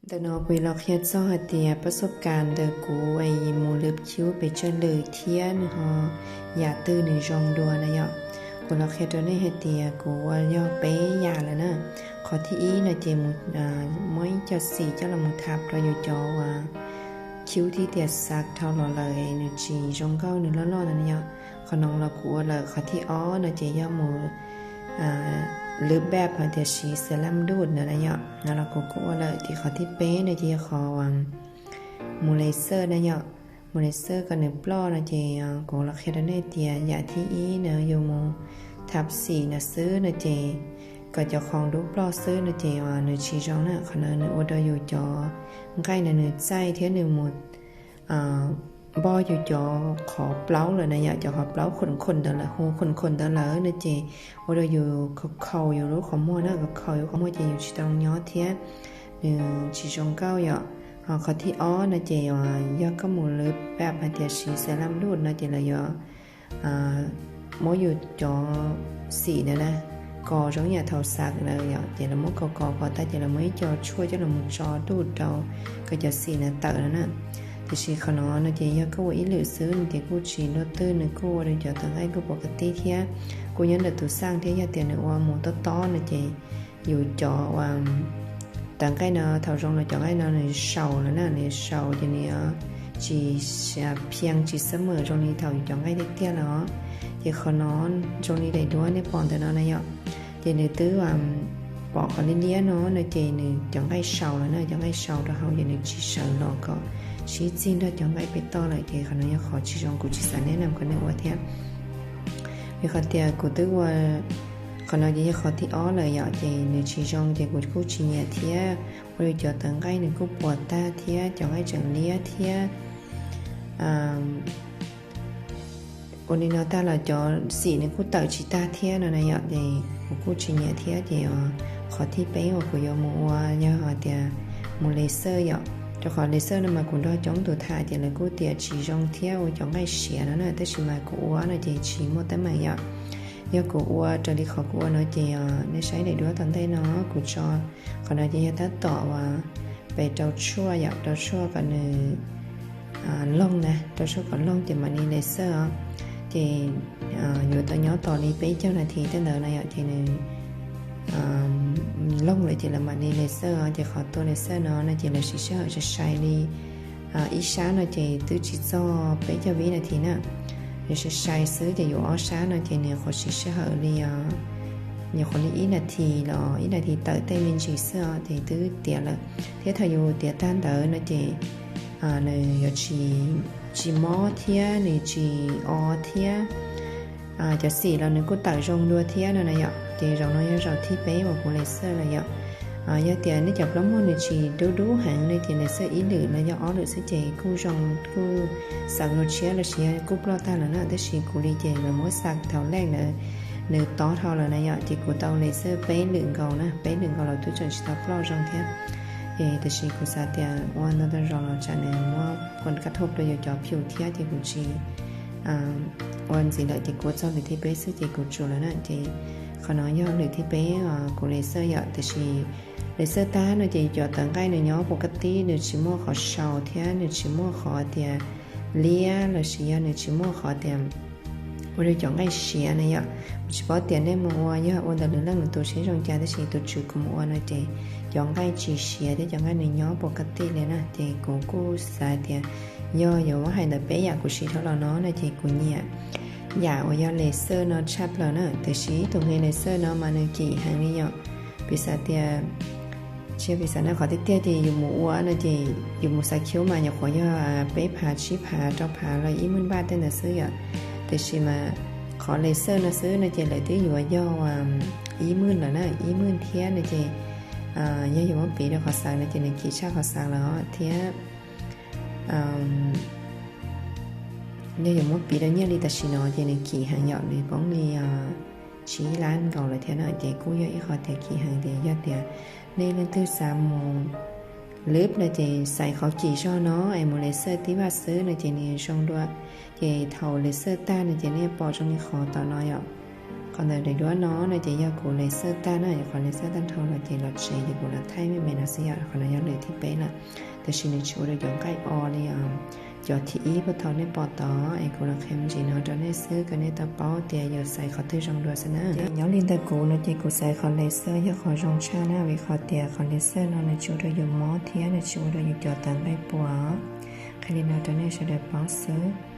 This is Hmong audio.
Ntawm no kuv los qhia txog hais tias pab xub kas ntawm kuv mus lwm cub pes tsawg lwm thiab nws ho yam twg nws zoo dua na yom. Kuv los qhia rau nej hais tias kuv ua yog peb yam lawm na. Qhov thib ib no ces muab ib co xim coj los mus thab rau yus cov uas cub thiab tias xav dhau los lawm nws tsis zoo nkauj nws loj loj ntawd na yom. Qhov no los kuv ua lawm. Qhov thib ob no ces yog mus lwb pab hais tias siv xas laj duj ntawd na yom. No los kuv kuj ua lawm. Ces qhov thib peb no ces yog qhov mus laser na yom. Mus laser kom nws ploj no ces kuv los qhia rau nej tias yam thib ib no yus mus thab xim no xwb no ces kom cov khoom dub ploj xwb no ces nws tsis zoo na. Qhov no nws ua rau yus cov nqaij no nws txaij thiab nws mus npog yus cov qhov plaub lawm na yom. Cov qhov plaub khuam khuam ntawd lawm, hu khuam khuam ntawd lawm no ces ua rau yus khaus khaus yus lub qhov muag na, khaus khaus yus qhov muag ces yus tsis tau nyob thiab nws tsis zoo nkauj yom. Ho qhov thib ob no ces yog koj mus lwb pab hais tias siv xas laj duj no ces lawv yuav muab yus cov xim ntawd na kos zoo yam thaum xav lawm yom. Ces lawv muab kos kos kos tag ces lawv muab ib co tshuaj coj los mus tso duj rau kom cov xim ntawd tawm no na. Tiam sis qhov no no ces yog koj ua ib lwm xwb no ces kuj tsis luaj twg, nws kuj ua rau cov tawv nqaij kuj pov ka tib thiab kuj nyob ntawm tus xaj thiab. Yog tias nws ua mus tob tob no ces yus cov uas tawv nqaij no thaum zoo los cov nqaij no nws saus lawm na, nws saus ces nws yuav tsis phiaj tsis xab mem zoo li thaum yus cov nqaij tiag tiag lawm os. Ces qhov no zoo li daim duab nej pom ntawm no na yom. Ces nws twb pom qhov liab liab no no ces nws cov nqaij saus lawm na, cov nqaij saus rau hauv ces nws tsis sawv los kom sib txig nrog cov nqaij pem toj lawm. Ces qhov no yog qhov tsis zoo, kuv tsis xav neb na kom nej ua thiab. Vim qhov tias kuv twb ua, qhov no ces yog qhov thib ob lawm yom, ces nws tsis zoo ces kuv kuj tsis nyiam thiab. Ua li cov tawv nqaij nws kuj puas tag thiab cov nqaij tseem liab thiab. Ua li no tag los cov xim nws kuj tawm tsis tag thiab no na yom, ces kuv kuj tsis nyiam thiab. Ces qhov thib peb uas kuv yuav mus ua yog hais tias mus laser yom. Rau qhov laser no mas kuv nrog coob tus tham ces lawv kuj tias tsis zoo thiab ua cov nqaij siav no na, tab sis mas kuv ua no ces tsis muaj teeb meem yom. Yog kuv ua raws li qhov kuv ua no ces nej saib daim duab tom ntej no kuv tso, qhov no ces yog tab tom uas pem rau tshuaj yom, rau tshuaj kom nws loog na, rau tshuaj kom loog ces mam li laser os. Ces yuav tau nyob tos li peb caug nas this tej ntawd na yom, ces nws loog lawm ces lawv mam li laser os. Ces qhov tua laser no no ces lawv siv sij hawm sai sai li, ib sab no ces twb tsis txog peb caug vib nas this na, nws sai sai xwb. Ces yus ob sab no ces nws nyuam qhuav siv sij hawm li, nyuam qhuav li ib nas this los ib nas this tawm tej me ntsis xwb os ces twb tiav lawm. Thiab thaum yus tiav tag ntawd no ces nws yuav tsis mob thiab nws tsis o thiab. Cov xim los nws kuj tawm zoo dua thiab no na yom. Ces zaum no yog zaum thib peb uas kuv laser lawm yom. Yog tias nej cov plaub muag nws tsis dub dub heev ne ces laser ib lwm los yog ob lwm xwb ces kuj zoo, kuj xav lus tshiab los sis yog kuj ploj tag lawm na. Tab sis kuv li ces lawv muab xa thaum lej ntawd nws tob dhau lawm na yom, ces kuv tau laser peb lwm nkaus na, peb lwm nkaus los twb tseem tsis tau ploj zoo thiab. Ces tab sis kuv xav tias ua ntau ntau zaus los tsam nws muab kab thauj rau yus cov pum thiab ces kuv tsis ua ntxiv lawm ces kuv ua txog lwm thib peb xwb ces kuv tsum lawm na. Ces qhov no yog lwm thib peb kuv laser yom. Tiam sis laser tag no ces cov tawv nqaij nws nyob pus kab tib, nws tsis muaj qhov sau thiab nws tsis muaj qhov tias liab los sis yog nws tsis muaj qhov tias ua rau cov nqaij siav na yom. Kuv tsis paub tias nej mus ua yog ua ntawm lwm leej lwm tus seb zoo cas, tab sis tus tswv kuv mus ua no ces cov nqaij tsis siav thiab cov nqaij nws nyob pus kab tib li na. Ces kuv kuj xav tias yog yuav muab hais ntawm peb yam kuv siv dhau los no no ces kuv nyiam yam uas yog laser no tshaj plaws na. Tiam sis ib tug nqi laser no mas nws kim heev li yom. Piv xam tias, tsis yog piv xam no, qhov tiag tiag ces yus mus ua no ces yus mus xav khiu mas nyuam qhuav yog peb phav tsib phav rau phav los ib mwj npaj tej ntawd xwb yom. Tiam sis mas qhov laser no xwb no ces lawv twb yuav yog ib mwj lawm na, ib mwj thiab no ces yog yus muab piv rau qhov xav no ces nws kim tshaj qhov xav lawm thiab. Yog yuav muab piv rau nyiaj li tam sim no ces nws kim heev yom, nws poob li tsib lab nkaus lawm thiab no ces kuj yog ib qhov tias kim heev. Ces yog tias nej leej twg xav mus lwb no ces xaiv qhov kim zog no es mus laser tib vaj xwb no ces nws zoo dua. Ces thaum laser tag no ces nej pom zoo li qhov tom no yom. Qhov ntawm daim duab no no ces yog kuv laser tag na, qhov laser tag nrho los ces los tsev ces kuv los thaij me me no xwb yom. Qhov no yog lwm thib peb na, tab sis nws tsis ua rau cov nqaij o li cov thib ib puag thaum nej pom tod es kuv los qhia me ntsis no rau nej xwb kom nej tau paub tias yuav xaiv qhov twg zoo dua xwb na. Nyob li ntawm kuv no ces kuv xaiv qhov laser yog qhov zoo tshaj na, vim qhov tias qhov laser no nws tsis ua rau yus mob thiab nws tsis ua rau yus cov tawv nqaij puas. Qhia li no rau nej sawv daws paub xwb.